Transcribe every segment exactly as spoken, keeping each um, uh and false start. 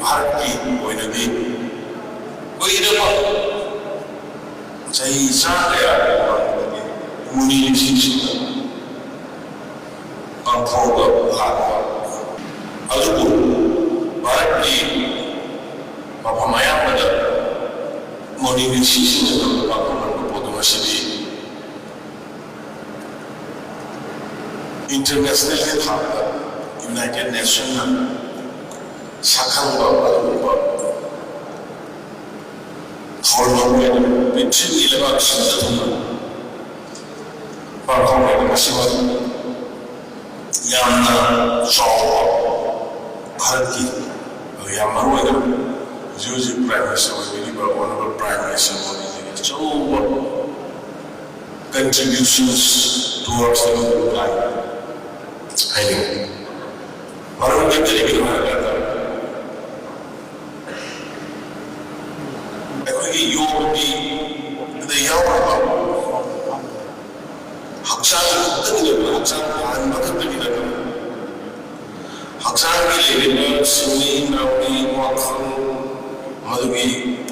ꯚꯥꯔꯠꯀꯤ ꯑꯣꯏꯅꯗꯤ ꯀꯨꯏꯔꯕ ꯆꯍꯤ ꯆꯥ ꯀꯌꯥꯒꯤ ꯃꯃꯥꯡꯗꯒꯤ ꯃꯨꯅꯤ ꯔꯤꯁꯤꯁꯤꯡꯅ ꯄꯥꯡꯊꯣꯛꯑꯒ ꯍꯥꯠꯄ꯫ ꯑꯗꯨꯕꯨ ꯚꯥꯔꯠꯀꯤ ꯃꯐꯝ ꯑꯌꯥꯝꯕꯗ ꯃꯨꯅꯤ ꯔꯤꯁꯤꯁꯤꯡꯅ ꯇꯧꯕ ꯄꯥꯡꯊꯣꯛꯂꯝꯕ ꯄꯣꯠꯇꯨ ꯉꯁꯤꯗꯤ ꯏꯟꯇꯔꯅꯦꯁꯅꯦꯜꯒꯤ ꯊꯥꯛꯇ ꯌꯨꯅꯥꯏꯇꯦꯠ ꯅꯦꯁꯟꯅ ꯁꯛꯈꯪꯕ ꯑꯗꯨꯒꯨꯝꯕ ꯊꯧꯔꯝ ꯑꯃ ꯑꯣꯏꯅ ꯄ꯭ꯔꯤꯊꯤꯕꯤꯒꯤ ꯂꯩꯕꯥꯛ ꯁꯤꯟꯕ ꯊꯨꯡꯅ ꯄꯥꯡꯊꯣꯛꯂꯤꯕ ꯃꯁꯤꯃꯛ ꯌꯥꯝꯅ ꯆꯥꯎꯕ ꯚꯥꯔꯠꯀꯤ, ꯑꯗꯨꯒ ꯌꯥꯝ ꯃꯔꯨ ꯑꯣꯏꯅ ꯍꯧꯖꯤꯛ ꯍꯧꯖꯤꯛ ꯄ꯭ꯔꯥꯏꯝ ꯃꯤꯅꯤꯁꯇꯔ ꯑꯣꯏꯕꯤꯔꯤꯕ ꯑꯣꯅꯔꯦꯕꯜ ꯄ꯭ꯔꯥꯏꯝ ꯃꯤꯅꯤꯁꯇꯔ ꯃꯣꯗꯤꯖꯤꯒꯤ ꯑꯆꯧꯕ contributions towards the humankind ꯍꯥꯏꯅꯤꯡꯉꯤ꯫ ꯃꯔꯝꯗꯤ ꯀꯔꯤꯒꯤꯅꯣ ꯍꯥꯏꯔꯀꯥꯟꯗ, ꯑꯩꯈꯣꯏꯒꯤ ꯌꯣꯒꯒꯤ ꯑꯗꯨꯗ ꯌꯥꯎꯔꯤꯕ ꯍꯛꯆꯥꯡ ꯈꯛꯇꯒꯤ ꯅꯠꯇꯅ, ꯍꯛꯆꯥꯡ ꯐꯍꯟꯕ ꯈꯛꯇꯒꯤ ꯅꯠꯇꯅ, ꯍꯛꯆꯥꯡꯒꯤ ꯂꯩꯔꯤꯕ ꯁꯤꯡꯂꯤ ꯅꯥꯎꯔꯤ, ꯋꯥꯈꯜ, ꯃꯗꯨꯒꯤ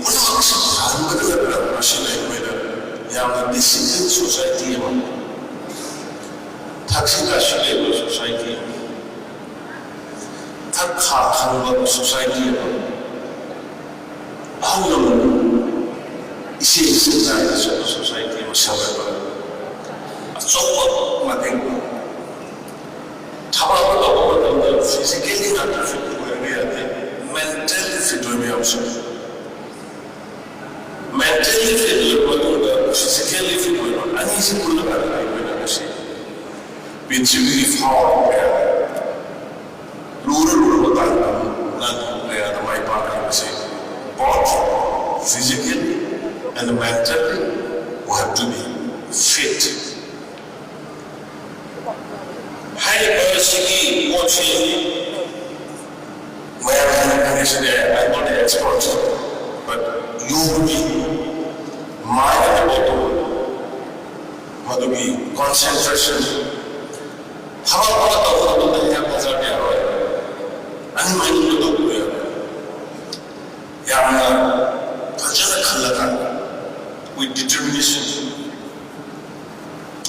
ꯄꯨꯝꯅꯃꯛꯁꯤ ꯐꯍꯟꯕꯗ ꯅꯠꯇꯅ, ꯃꯁꯤꯅ ꯑꯩꯈꯣꯏꯗ ꯌꯥꯝꯅ ꯗꯤꯁꯤꯄ꯭ꯂꯤꯟ ꯁꯣꯁꯥꯏꯇꯤ ꯑꯃ, ꯊꯛꯁꯤ ꯈꯥꯁꯤ ꯂꯩꯕ ꯁꯣꯁꯥꯏꯇꯤ ꯑꯃ, ꯊꯛ ꯈꯥ ꯈꯪꯕ ꯁꯣꯁꯥꯏꯇꯤ ꯑꯃ, ꯑꯍꯜ ꯂꯃꯟ ꯏꯁꯩ ꯏꯁꯩ ꯅꯥꯏꯅ ꯆꯠꯄ ꯁꯣꯁꯥꯏꯇꯤ ꯑꯃ ꯁꯦꯝꯒꯠꯄ ꯑꯆꯧꯕ ꯃꯇꯦꯡ ꯄꯥꯡꯏ꯫ ꯊꯕꯛ ꯑꯃ ꯇꯧꯕ ꯃꯇꯝꯗ ꯐꯤꯖꯤꯀꯦꯜꯂꯤ ꯉꯥꯛꯇ ꯐꯤꯠ ꯑꯣꯏꯔꯒ ꯌꯥꯗꯦ, ꯃꯦꯟꯇꯦꯜꯂꯤ ꯐꯤꯠ ꯑꯣꯏꯕ ꯌꯥꯝ ꯆꯪꯏ꯫ ꯃꯦꯟꯇꯦꯜꯂꯤ ꯐꯤꯠ ꯑꯣꯏꯕ ꯃꯇꯨꯡꯗ ꯐꯤꯖꯤꯀꯦꯜꯂꯤ ꯐꯤꯠ ꯑꯣꯏꯕ, ꯑꯅꯤꯁꯤ ꯄꯨꯜꯂꯀꯥꯟꯗ ꯑꯩꯈꯣꯏꯅ ꯉꯁꯤ ꯄ꯭ꯔꯤꯊꯤꯕꯤꯒꯤ ꯐꯥꯎꯔꯕ ꯀꯌꯥ, ꯂꯨꯔ ꯂꯨꯔꯕ ꯇꯥꯡꯀꯛ ꯂꯥꯟꯐꯝ ꯀꯌꯥꯗ ꯃꯥꯏ ꯄꯥꯛꯂꯤꯕꯁꯤ, both physically and mentally we have to be fit꯫ ꯍꯥꯏꯔꯤꯕ ꯁꯤꯒꯤ ꯄꯣꯠꯁꯤ ꯃꯌꯥꯝꯅ ꯈꯪꯉꯤꯁꯤꯅꯦ, I'm not an expert, but ꯌꯣꯒꯒꯤ ꯃꯥꯏ ꯑꯣꯏꯕ ꯄꯣꯠꯇꯨ, ꯃꯗꯨꯒꯤ concentration, ꯊꯕꯛ ꯑꯃ ꯇꯧꯕ ꯃꯇꯝꯗ ꯍꯦꯛ ꯐꯖꯕ ꯌꯥꯔꯣꯏ, ꯑꯅꯤꯃꯛ ꯑꯅꯤꯃꯛ ꯇꯧꯕ ꯌꯥꯔꯣꯏ꯫ ꯗꯤꯇꯔꯃꯤꯅꯦꯁꯟ,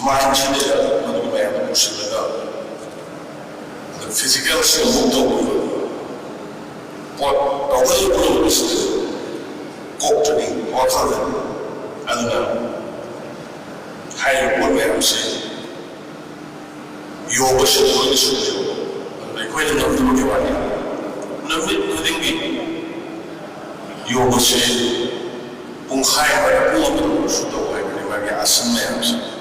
ꯃꯥꯏꯟꯁꯤꯗ ꯃꯗꯨ ꯃꯌꯥꯝ ꯄꯨꯁꯤꯜꯂꯒ ꯐꯤꯖꯤꯀꯦꯜꯁꯤꯗ ꯃꯨꯚ ꯇꯧꯕꯤꯕ ꯄꯣꯠ ꯇꯧꯒꯗꯕ ꯄꯨꯝꯅꯃꯛꯁꯤꯗ ꯀꯣꯛꯇꯅꯤ, ꯋꯥꯈꯜꯗꯅꯤ꯫ ꯑꯗꯨꯅ ꯍꯥꯏꯔꯤꯕ ꯄꯣꯠ ꯃꯌꯥꯝꯁꯦ ꯌꯣꯒꯁꯤ ꯂꯣꯏꯅ ꯁꯨꯅꯦꯕ꯫ ꯑꯗꯨꯅ ꯑꯩꯈꯣꯏꯅ ꯉꯝꯗꯕꯒꯤ ꯋꯥꯅꯤ꯫ ꯅꯨꯃꯤꯠ ꯈꯨꯗꯤꯡꯒꯤ ꯌꯣꯒꯁꯦ ꯄꯨꯡꯈꯥꯏ ꯑꯃꯗ, ꯄꯨꯡ ꯑꯃꯗ